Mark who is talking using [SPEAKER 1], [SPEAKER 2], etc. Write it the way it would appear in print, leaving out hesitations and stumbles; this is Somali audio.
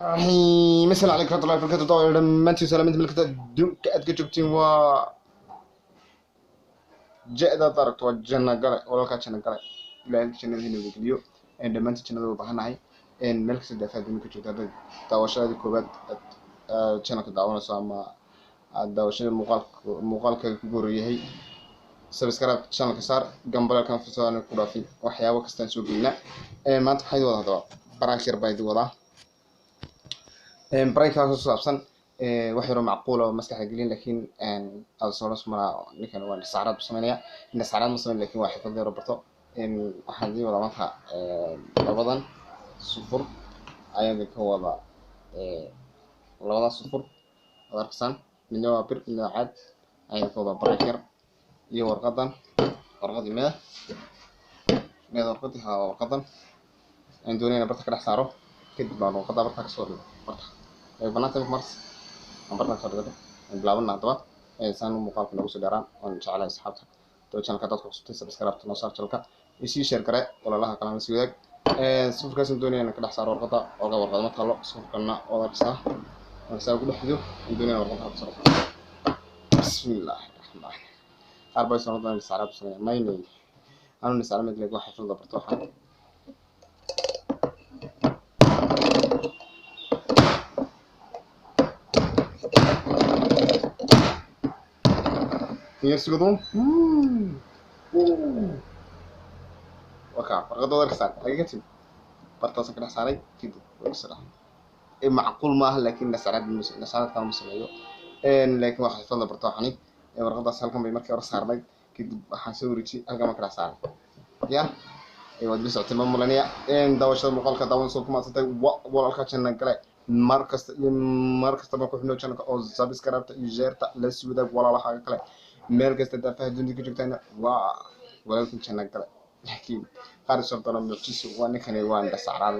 [SPEAKER 1] Asalaamu calaykum waraxmatullahi wabarakaatu. Daawadayaal dhammaantiin, salaaminta milkada adduunka aad ka joogtiin, waa jecda aad aragto, waa janna gale, walaalkaa janna gale. Ilaahay jannadiina wada geliyo dhammaantiin. Jannada waa baahanahay meel kasta daafaha adduunka ka joogta. Haddaad daawashadii koowaad aad channelka daawanayso ama aad daawashada muuqaalkaaga kugu horreeyahay, subscribe channelka saar, gambaleelkan fursadaan ku dhaafin waxyaabo kastaan soo gelinaa. Maanta waxaan idin wadaa haddaba prank yar baan idin wadaa, prank-kaas ku saabsan wax yaroo macquul oo maskaxda gelin, laakiin aad soo maraa ninkan waa indhasaaraad bu sameynaya. Indhasaaraad ma sameyn, laakiin waa xirfad yar oo barto. Waxaan idin wadaa marka labadan sufur ayaan idinka wadaa. Labadan sufur waad arkaysaan, midna waa bir, midna waa caad, ayaan idinka wadaa prank yar iyo warqadan. Warqadii meeda meeda warqadii haa, warqadan aan doonaya barta ka dhex saaro. Kadib baan warqadda barta kasoo dhigo, barta ay banaanta imika mars aan barta kasoo dhigato. Aan bilaabana haddaba saan muuqaalka noogu soo dheeraan. Waan jecelahay asxaabta daba channelka dadka cusubtay, subscribe noo saar channelka, isii share gare, walaalaha kalena sii wadaag. Sufurkaasaan doonaya inaan ka dhex saaro warqadda. Warqada ma taalo, sufurkana waad arkaysaa. Marka saa ugu dhex rido, aan doonaya warqadda ka soo. Bismillaahi raxmaani. Qaar baa soo noqdaan saaraab sameeya maynay anu nisaara mid leeg waxa xiflada barto. Waxaan yar sugado waka warqadda waad arkaysaan, xagee ka timi? Bartaasaan ka dhex saaray, kadib way kasoo dhex. Macquul maaha, laakiin nasaraad nasaraad kale ma sameeyo, laakiin waa xirfad la barto. Waxani warqadaas halkan bay markii hore saarnayd, kadib waxaan soo wareejiyey halkan baan ka dhex saaray. Ya waad la socotay ma malanaya daawashada muuqaalka daawan soo kumadsantay. Walaalka janna gale mar kasta iyo mar kastaba ku xidhno channelka oo subscribe-ta iyo share-ta la sii wadaag walaalahaaga kale meel kasta daafaha dunida ka joogtayna. Waa walaalkin janna gale, laakiin qaar soo doona mucjiso waa ninkani, waa indhasacraade.